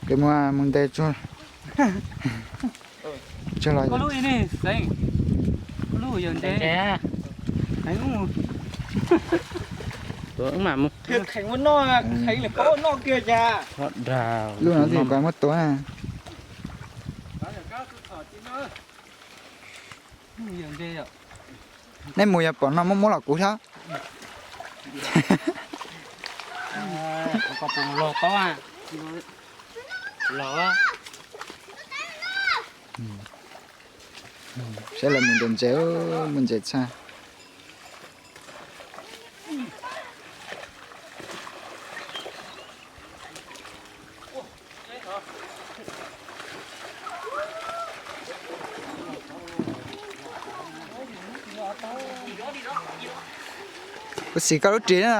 Ces mus, mus ntes tsuag, tsuag los. Koj lub ib ne, Xeev? Koj lub yog ntes. Kheev ua noj, kheev li koj noj kiag cas. Lub no twb yuav muab tua na. Nej mus yog pom no muab muab los kuv thiab. Saib lawv mus ntses ntses, mus ntses tshaj. Kuv xim koj lub ris na.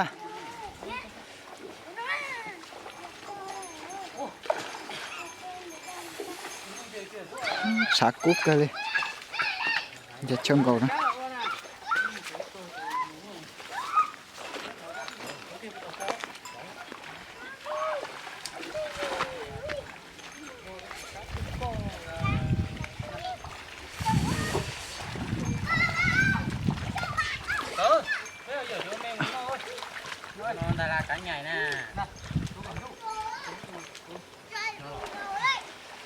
Tshav kub kawg li. Nce chaw nkaus na. Ntawd las kav nyaim na.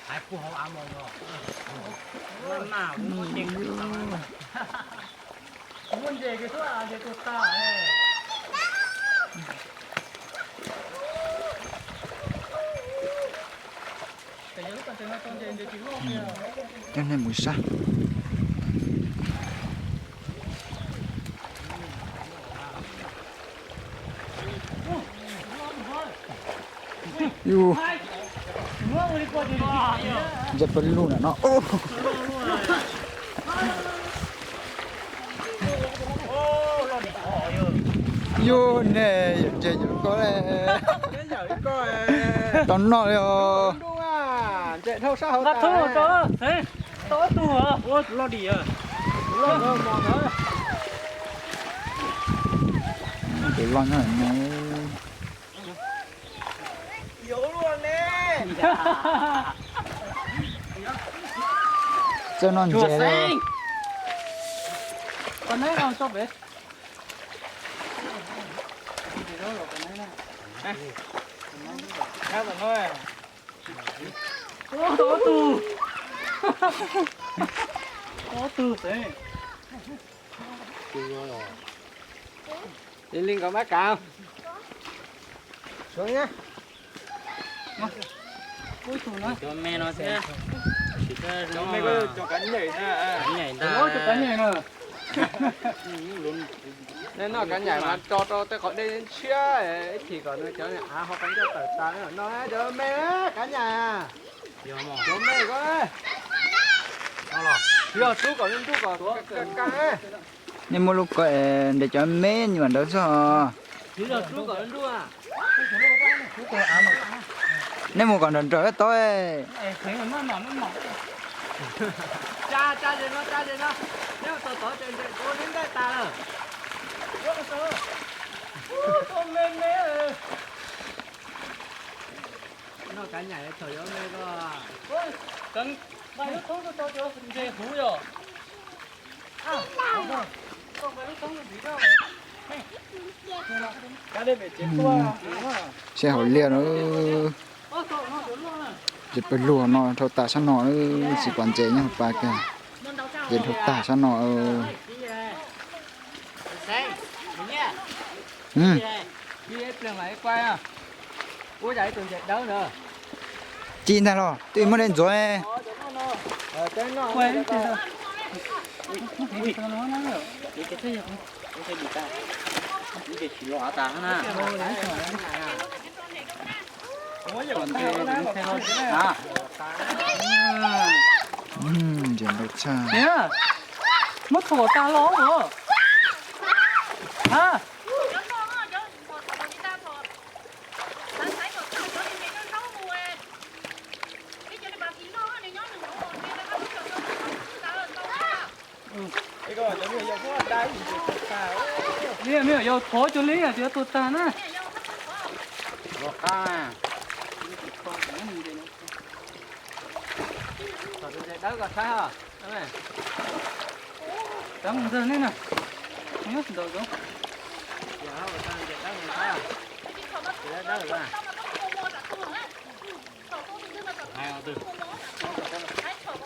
Hais puag hauv av mus os. Muaj ntses kis tuaj ces tus tag. Coj nej mus saib. Yus, ntses pawg lug na no. Yus ne, yawm ntses yawm koj le. Tau noj li os. Tus loj nyob no. Txawj noj ntses li. Ob tug, ob tug xwb. Li li nkawd mab kav. Cov me no thiab. Cov me ko cov kav nyaim ntag. Cov kav nyaim no. Nej noj kav nyaim mas tso rau tej qhov dej ntshiab ib chim kom nws cov av ho qab ncauj tawm tas no cov me kav nyaim. Cov me ko. Yog rub kom nruj kom kaj. Nej muab lub ko ntes cov me nyuam ntawd txog. Nej mus kom nrawm nrawm tau. Noj kav nyaim thaum yuav me ko. Lub thoob rau tau cov ntses huv yom. Seb hauv liaj no. Ntses pawg lug no dhau tas sab no, tsis pom ntses nyob hauv pas kiag. Ntses dhau tag sab no. Ci ntag los twb muab dej ntxuav. Ntses ntau tshaj. Muab thuam tas los. Li me nyuam yaus thov cuag li tias tuag tag na. Los qab. Tawb kom saib os. Tawb mus ntawm nej na. Ntaus zoo.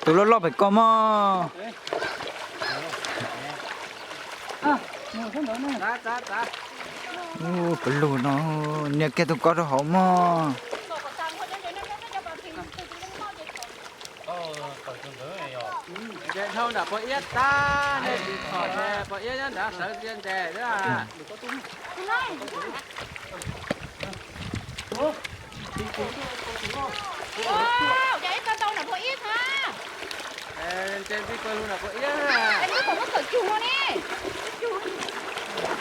Tus loj loj pem ko mog. Ub, pawg lug no, nias kiag tus ko rau hauv mog. Nce dhau nram pos iab tag, nej tsis txhom ces pos iab nyob nrad sawv ntse ntse xwb. Nce ntsis pawg lug nram pos iab.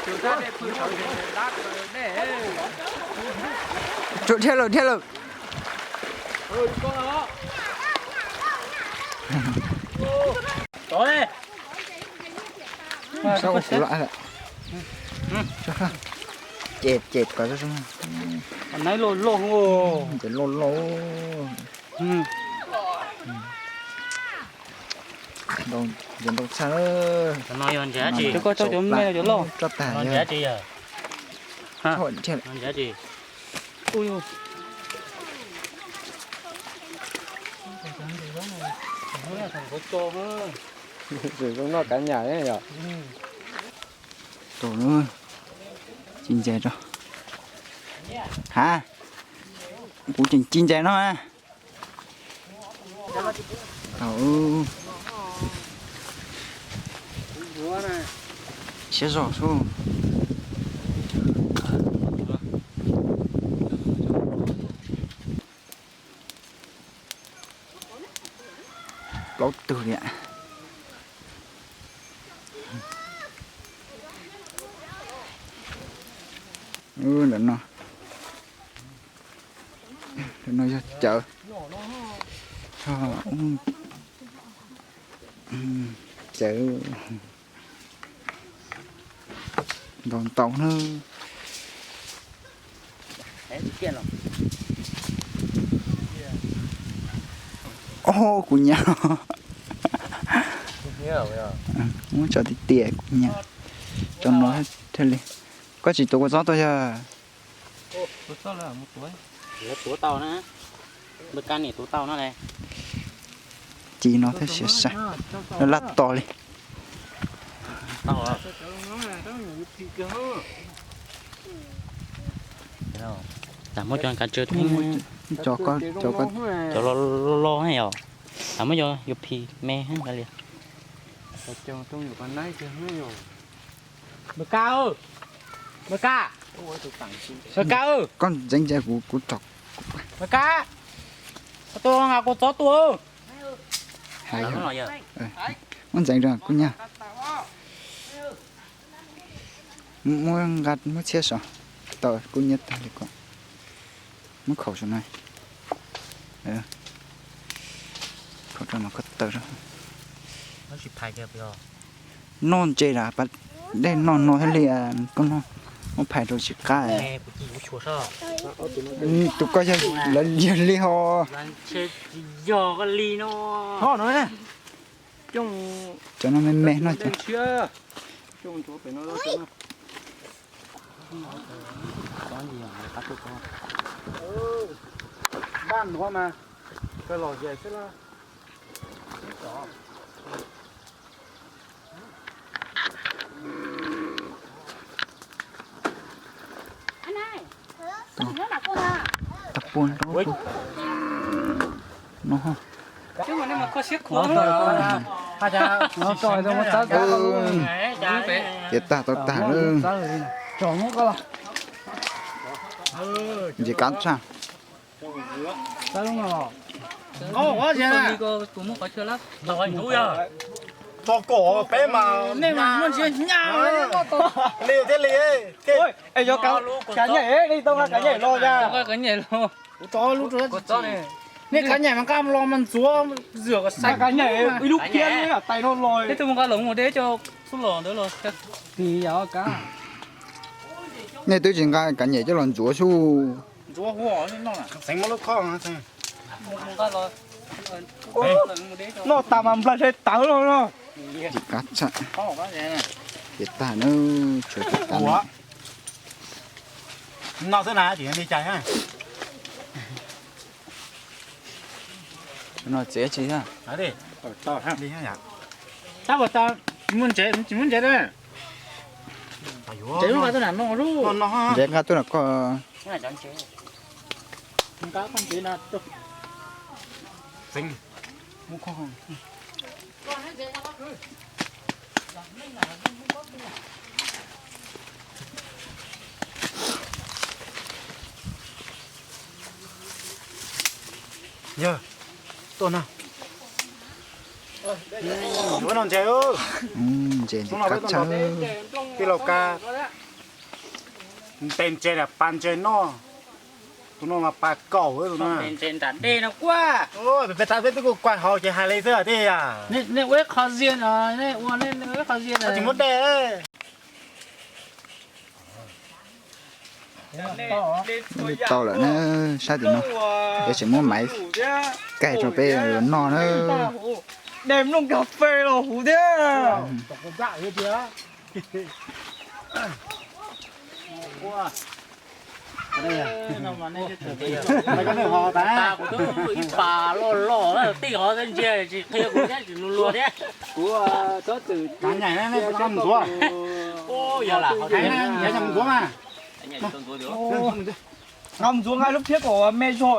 Tus dab dej phwj sawv ntse ntse dab dej. Tsuas dhia lawm, dhia lawm. Saib ua kuv lawm. Ces ces kom zoo. Naiv loj loj. Ces loj loj. Ntau, ces ntau tshaj. Cov no yog ntses dab tsi? Cov ko rau cov me los cov loj? Roj tag. Ntses dab tsi yog? Ntses dab tsi? Zoo noj kav nyam yom. Tus ci ntses rau. Ha, kuv tseem ci ntses no. Tau. Siab zog sub. Plaub tug li. Ntawm no, ntawm no yog cawv. Cawv. Ntau ntau na. Ob, kuv nyiam. Muab tso tiag tiag, kuv nyiam. Tso no thiaj li. Koj tsis tuav kua txob tuaj yog? Lawv tuav tau na. Npawg Kab niam tuav tau no ne. Ci no thiaj siav sab, laj laj tos li. Tas muab cov kav tsawv, cov loj loj yom. Tas muab cov yuav phis me li. Npawg Kab, npawg Kab, npawg Kab, koj ntxeev ntsia kuv, kuv rov. Npawg Kab, koj tuaj nqa kua txob tuaj. Muab ntxeev rau kuv nyab. Muab nqa, muab txhiab saum, tau kuv nyab tag li ko. Muab khaum saum no. Khaum rau mas koj taw rau. Noj ntses las pas dej noj no thiaj li, koj noj, muab phais rau tsis qab. Tus koj yog, lawv yog li ho. Cov no me me no. Npaj nuav mas kawg los zais xwb lawm. Tag puag nroo no. Ces tag tau tag lawm. Ntses kab tshaj. Tso kom peb mas nej mas muaj ntsia hnyav li thiaj li. Kav nyem li tau, kav nyem los, kav nyem los. Nej kav nyem mas nqa los mas ntxuav, zam kom sai kav nyem ib lub phiab tais no los. Peb twb mus nqa los mus deb cov xub los ntawd los. Nej twb tsis nqa kav nyem coj los ntxuav xwb. Ntxuav huv, xeev muab lub khob. Nqa los. Noj tas mas nplaig sai tawv los no. Qab tshaj. Ces tag na, tshuav tas. No xwb na, tsis li cas. No txiav tsis thiab. Tab ua tas, muab ntsev, tsis muab ntsev na. Ntsev nqa tuaj nram no lub. Ntsev nqa tuaj nram koj. Yog, tuaj no. Yuav no ntses. Ntses ntses kab tshaj. Tij laug Ka, ntes ntses, pa ntses noj. Tus no mas pa kaum tus no. Ntses nram dej no kuaj. Peb tas peb twb kuj kuaj hauv ces hais li xwb tij yam. Nej ua ib qho ziag no, nej ua nej ua ib qho ziag no. Tsis muab dej. Tau lawm na, sab tim no. Peb tseem muab maiv kaij rau peb yuav noj na. Dej mlooj kas fes los huv thiab. Ib pas loj loj tej hov ntsia tsis qhia kuv thiab tsis luag luag thiab. Kuv txhob txwm. Ntxuav mas. Ntxuav nqa lub phiab kom me zog.